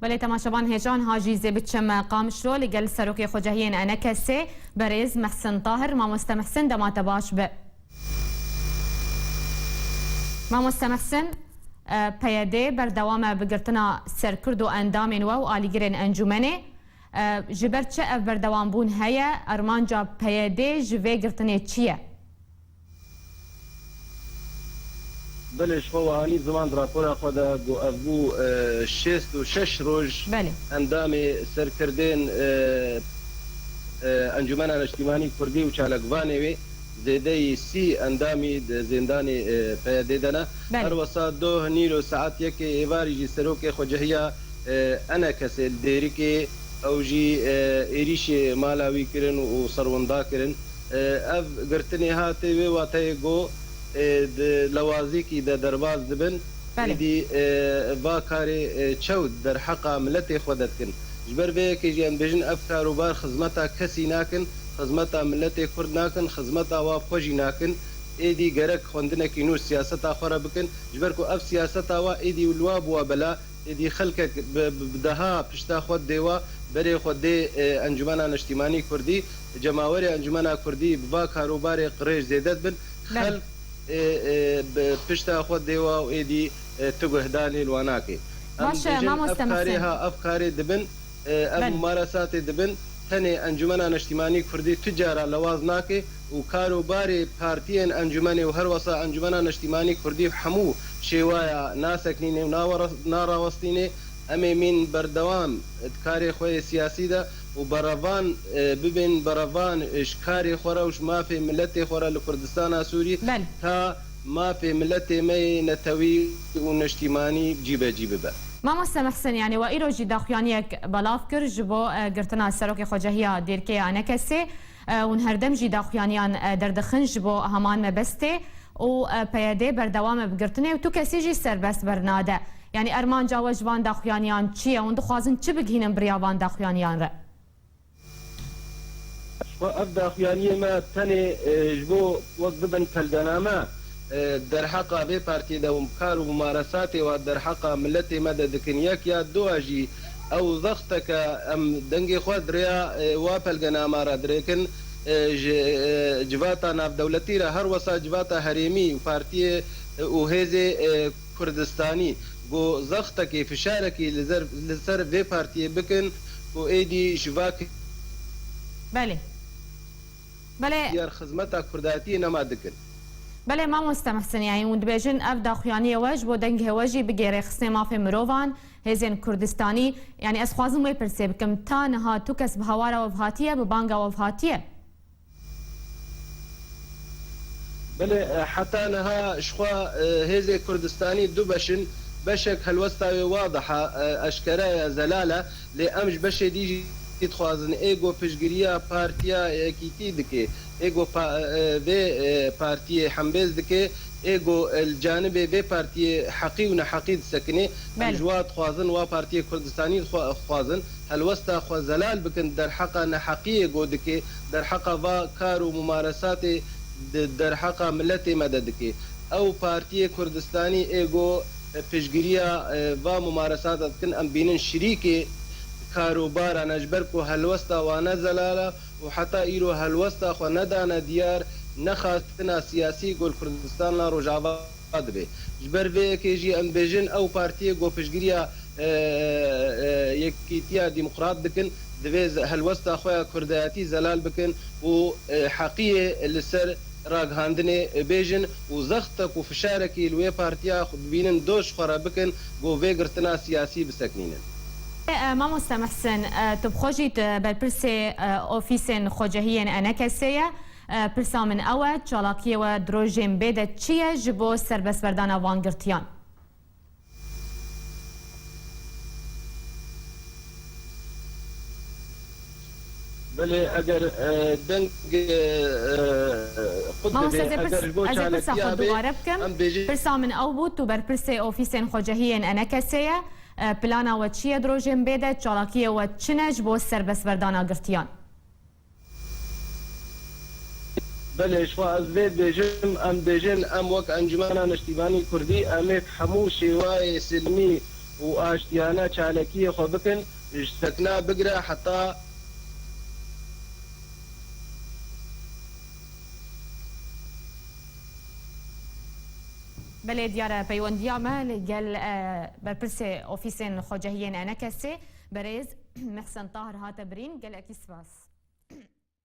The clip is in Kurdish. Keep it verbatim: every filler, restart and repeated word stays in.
Belê, temaşevan hêja, niha jî zê biçim Qamişlo li gel serokê xwecehiyên ENKSê, berêz Mehsin Tahir. Mamoste Mehsin, dema te baş be. Mamoste Mehsin, e, PYD berdewam e bi girtina serkird û endamên we û alîgirên encûmenê. E, ji ber çi ev berdewambûn heye? Armanca PYD ji vê girtinê çi ye? Belê, ji xwe we anî ziman di rapora xwe de ku ev bû, e, şêst û şeş roj Belê. endamê serkirdên, e, e, Encûmena Neştîmanî Kurdî û çalakvanê wê, zêdeyî sî endamî di zêndanê, e, PYDê de ne. Belê. Her wesa doh nîro saet yekê êvarî jî serokê xwecehiya, e, ENKSê li Dêrikê, ew jî, e, êrîşê mala wî kirin û serwinda kirin. E, ev girtinê ha tê wê wateyê ku, e, di lewazîkî de derbas dibin. Belê. Êdî, e, va karê, e, çewt derheqa miletê xwe de dikin. Ji ber vê yekê jî em dibêjin ev karûbar xizmeta kesî nakin, xizmeta miletê Kurd nakin, xizmeta wa bi xwe jî nakin. Êdî gerek xwendinekî nû siyaseta xwe re bikin. Ji ber ku ev siyaseta wa êdî li wa bûwa bela, êdî xelkek bi, bi, bi deha pişta xwe dê wa, berê xwe dê, e, Encûmena Neştîmanî Kurdî, cemawerê Encûmena Kurdî bi va karûbarê qirêj zêde dibin. Belê. Xelk, e, e, bi pişta xwe dê wa û êdî, e, tu guhdanê li wa nake. Em Baş e, dibêjin, mamoste ev karê Mehsen. ha, ev karê dibin, e, ev Belê. mumaresatê dibin, tenê Encûmena Neştîmanî Kurdî tu cara lewaz nake û kar û barê partiyên encûmenê û her wesa Encûmena Neştîmanî Kurdî bi hemû şêwaya naseknînê û nawara-, narawestînê. Em ê mîn berdewam di karê xwe yê siyasî de û berevan, e, bibên berevan, e, ji karê xwe re û ji mafê miletê xwe re li Kurdistana Sûrî Belê. ta mafê miletê me yê netewî û neştîmanî cîbecî bibe. Mamoste Mehsen, yanî we îro jî daxuyaniyek belav kir ji bo, e, girtina serokê xwecehiya Dêrkê ya ENKSê, e, hûn herdem jî daxuyaniyan, e, derdixin ji bo heman mebestê û, e, PYD berdewam e bi girtinê û tu kesî jî serbest bernade. Yanî armanca we ji van daxuyaniyan çi ye? Hûn dixwazin çi bigihînin bi riya van daxuyaniyan re? Xwe ev daxuyaniyê me tenê, e, ji bo wek bibin pelgename, e, derheqa vê partiyê de û kar û mumaresatê wa derheqa miletê me de dikin. Yek ya dua jî ew zexteke em dengê xwe di rêya, e, wa pelgenama re dirêkin, e, ji, e, civata navdewletî re her wesa civata herêmî û partiyê, e, û hêzê, e, Kurdistanî, ku zextekê, fişarekî li zer-, li ser vê partiyê bikin, ku êdî ji va ki- Belê. Belê. diyar xizmeta kurdatiyê nema dikin. Belê, mamoste Mehsen, yanî hûn dibêjin ev daxuyaniyê we ji bo dengê we jî bigê rêxistinê mafê mirovan, hêzên Kurdistanî, yanî ez xwazim wê pirsê bikim, ta niha tu kes bi hawara we ve hatiye, bi banga we ve hatiye? Belê, e, heta niha ji xwe, e, hêzê Kurdistanî du beş in, beşek helwesta wê wadih e, e, eşkere ye, zelal e, lê em ji beşê dî jî dixwazin ê ku piştgiriya Partiya Yekîtî dike, ê ku pa-, e, vê, e, partiyê hembêz dike, ê ku, e, li canibê vê partiyê heqî û neheqî disekinê, em Belê. ji wa dixwazin, wa Partiyê Kurdistanî dixwa-, dixwazin, helwesta xwe zelal bikin derheqa neheqiyê ku dike, derheqa va kar û mumaresatê di derheqa miletê me de dike. Ew Partiyê Kurdistanî ê ku piştgiriya, e, va mumaresata dikin, em bînin şirîkê karûbaran e, ji ber ku helwesta wane zelal e û heta îro helwesta xwe nedane diyar, ne xastina siyasî ku li Kurdistana Rojava dibe. Ji ber vê yekê jî em dibêjin ew partiyê ku piştgiriya, e, e, Yekîtiya Demokrat dikin, divê ze-, helwesta xwe ya kurdayetî zelal bikin û, e, heqiyê li ser ragihandinê bêjin û zextek û fişarekî li wê partiya xwe bibînin, doz ji xwe re bikin ku vê girtina siyasî bisekinînin. E, mamoste Mehsen, e, tu bi xwe jî tu berpirsê, e, ofîsên xwecehiyên ENKSê ye. E, pirsa min ew e, çalakiyê we di rojên bê de çi ye ji bo serbestberdana van girtiyan? Belê, eger, e, deng, e, e, xwe Mamoste, dibê, ez ê pirs-, eger ji bo ez ê pirsa xwe çalakiya bê, dubare bikim. em bêjin Pirsa min ew bû, tu berpirsê ofîsên xwecehiyên ENKSê ye. E, plana we çi ye di rojên bê de? Çalakiyê we çi ne ji bo serbestberdana girtiyan? Belê, ji xwe ez vê dibêjim, em dibêjin, em wek Encûmena Neştîmanî Kurdî, em ê bi hemû şêwayê silmî û aştiyane çalakiyê xwe bikin, ji sekna bigire heta. Belê diyar e, peywendiya me li gel e, berpirsê ofîsên xwecehiyên Enekesê, berêz Mihsen Tahir hate birîn, gelekî spas.